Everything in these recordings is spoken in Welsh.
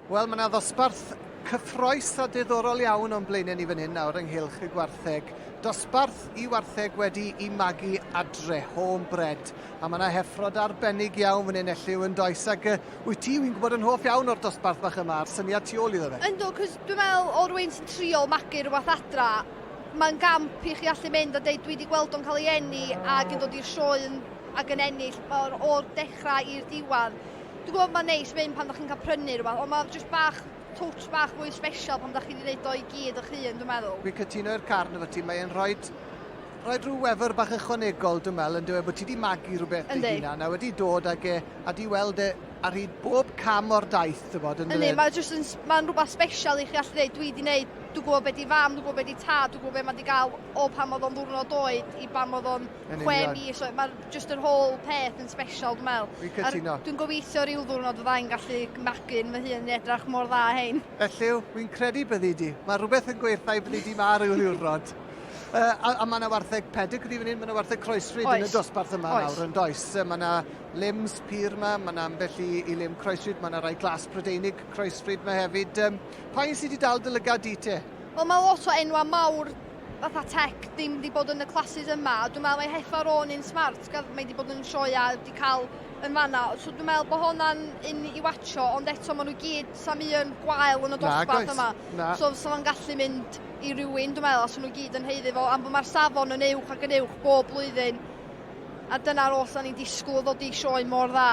Wel, mae yna ddosbarth cyffroes a diddorol iawn o'n blaenau ni fan hyn nawr ynghylch y gwartheg. Dosbarth i wartheg wedi i magu adre, homebred. A mae yna heffrod arbennig iawn fan hyn, Elliw, yn does. Ac uh, wyt ti, wy'n gwybod, yn hoff iawn o'r dosbarth bach yma, a'r syniad tu ôl iddo fe. Yndw, cos dwi'n meddwl o rwy'n sy'n trio magu rhywbeth adra, mae'n gamp i chi allu mynd a deud dwi wedi gweld o'n cael ei eni ac yn dod i'r sioe yn, ac yn ennill o'r, o'r dechrau i'r diwedd. Dwi'n gwybod mae'n neis mynd pan da chi'n cael prynu rhywbeth, ond mae'n just bach, touch bach fwy special pan da chi wedi gwneud o i gyd o'ch hun, dwi'n meddwl. Dwi'n cytuno i'r carn efo ti, mae'n rhoi rhoi rhyw wefr bach ychwanegol, dwi'n meddwl, yn dweud bod ti wedi magu rhywbeth dy hunan a wedi dod ag e, a di weld e ar hyd bob cam o'r daith, ti'n bod, yn Yndi, mae'n just yn, mae'n rhywbeth special i chi allu dweud, dwi wedi gwneud, dwi'n gwybod beth di fam, dwi'n gwybod beth di tad, dwi'n gwybod beth mae wedi gael o pan oedd o'n ddwrnod oed i pan oedd o'n 6 mis oed. Mae'r just yr whole peth yn special, dwi'n meddwl. Fi'n cytuno. Dwi'n gobeithio rhyw ddwrnod fyddai'n gallu magu yn fy hun i edrach mor dda hein. Elliw, wy'n credu byddi di. Mae rhywbeth yn gweithio byddi di ma rhyw ddiwrnod. Uh, a, a mae yna wartheg pedigree fan hyn, mae yna wartheg croesfryd yn y dosbarth yma Oes. nawr yn does. Mae yna limbs pur yma, mae yna ambell i, i lim croesfryd, mae yna rai glas Prydeinig croesfryd yma hefyd. Um, pa un sydd wedi dal dy lygad di te? Wel, mae lot o enwau mawr fatha tech ddim wedi bod yn y classes yma. Dwi'n meddwl mae heffa o'n un smart, mae wedi bod yn sioea, wedi cael yn fanna. So dwi'n meddwl bod hwnna'n un i watcho, ond eto maen nhw gyd, sam un gwael yn y dosbarth yma. Na. So sa fo'n gallu mynd i rywun, dwi'n meddwl, os nhw gyd yn haeddu fo, am bod mae'r safon yn uwch ac yn uwch bob blwyddyn. A dyna'r oll da ni'n disgwyl o ddod i sioe mor dda.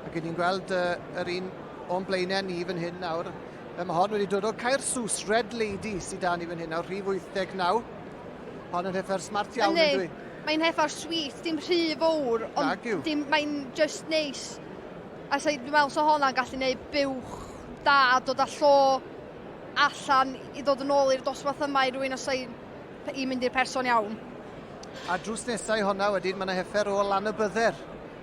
Ac ni'n gweld uh, yr un o'n blaenau ni fan hyn nawr, Mae hon wedi dod o Caersws, Red Lady sydd da ni fan hyn nawr, rhif 89. Hon yn heffer smart iawn yn dwi. Mae'n heffer sweet, dim rhy fawr, ond dim, mae'n just neis. A sa, dwi'n meddwl so honna'n gallu gwneud buwch da, dod â llo allan i ddod yn ôl i'r dosbarth yma i rywun os i mynd i'r person iawn. A drws nesau honna wedyn, mae yna heffer o lan y bydder.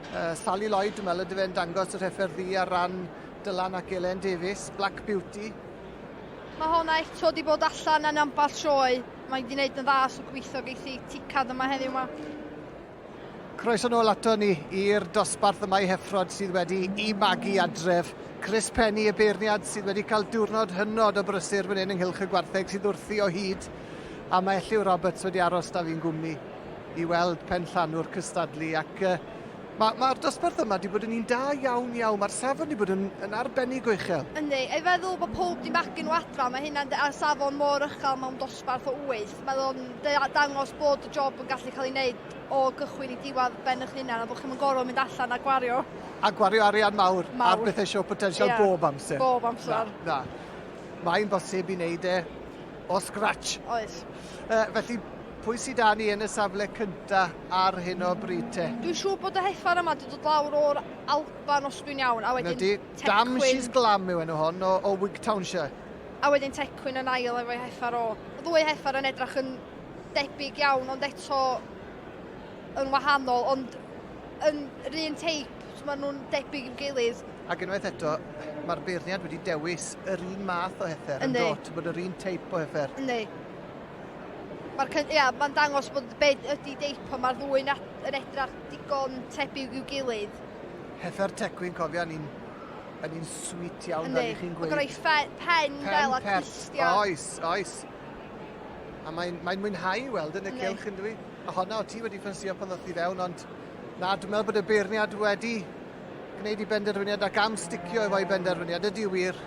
Uh, Sally Lloyd, dwi'n meddwl, ydy fe'n dangos yr heffer ddi ar ran Dylan ac Elen Davies, Black Beauty. Mae honna eto wedi bod allan yn ambell sioe. Mae wedi gwneud yn dda, so gobeithio geith hi ticad yma heddiw yma. Croeso nôl ato ni i'r dosbarth yma i Heffrod sydd wedi i magu adref. Chris Penny, y beirniad sydd wedi cael diwrnod hynod o brysur fan hyn ynghylch y gwartheg sydd wrthi o hyd. A mae Elliw Roberts wedi aros da fi'n gwmni i weld penllanw'r cystadlu ac uh, Mae'r ma dosbarth yma wedi bod yn un da iawn iawn. Mae'r safon wedi bod yn, yn arbennig o uchel. Yndi, ei feddwl bod pob di magu nhw adra, mae hynna'n ar safon mor uchel mewn dosbarth o wyth. Mae o'n dangos bod y job yn gallu cael ei wneud o gychwyn i diwedd ben eich hunan a bod chi'n gorfod mynd allan a gwario. A gwario arian mawr, mawr. ar bethau show potential yeah, bob amser. Bob amser. Na, na. Mae'n bosib i wneud e o scratch. Oes. Uh, felly, Pwy sy 'da ni yn y safle cynta ar hyn o bryd te? Dwi'n siŵr bod y heffar yma 'di dod lawr o'r Alban os dwi'n iawn, a wedyn Ydy, Dam She's Glam yw enw hon, o, o Wigtownshire. A wedyn Tecwyn yn ail efo'i heffar o. Y ddwy heffar yn edrych yn debyg iawn, ond eto yn wahanol, ond yn yr un teip, so maen nhw'n debyg i'w gilydd. Ac unwaith eto, mae'r beirniad wedi dewis yr un math o heffer yn dod, bod yr un teip o heffer. Yndi. Mae'r cyn... ia, mae'n dangos bod be ydy deipo, mae'r ddwy yn edrach digon tebyg i'w gilydd. Heffer Tecwyn, cofia, ni'n yn un sweet iawn fel i chi'n gweud. Mae'n pen, pen fel a clustia. Oes, oes. A mae'n mae mwynhau i weld yn y cylch yn dwi. A honna o ti wedi ffansio pan ddoth i fewn, ond na, dwi'n meddwl bod y beirniad wedi gwneud i benderfyniad ac am sticio efo'i benderfyniad ydy wir.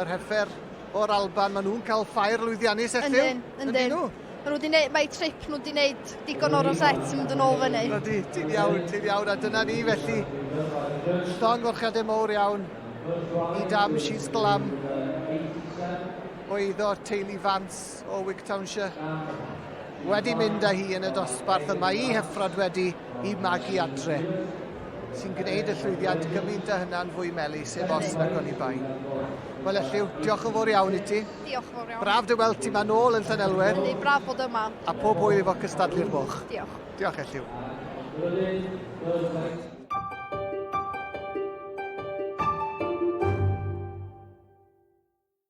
Yr heffer o'r Alban, maen nhw'n cael ffair lwyddiannus elliw. Yndyn, yndyn. Nhw? Maen nhw wedi neud, mae trip nhw wedi neud digon o rosette yn mynd yn ôl fyny. Ydy, ti'n iawn, ti'n iawn, a dyna ni felly. Llongyfarchiadau mowr iawn i Dam She's Glam o eiddo teulu Vance o Wigtownshire. Wedi mynd â hi yn y dosbarth yma i Heffrod wedi i magu adre, sy'n gwneud y llwyddiant gymaint â hynna'n fwy melys, heb os nac oni bai. Wel Elliw, diolch yn fawr iawn i ti. Diolch yn fawr iawn. Braf dy weld ti ma nôl yn Llanelwedd. Yndi, braf bod yma. A pob hwyl efo cystadlu'r moch. Diolch. Diolch Elliw.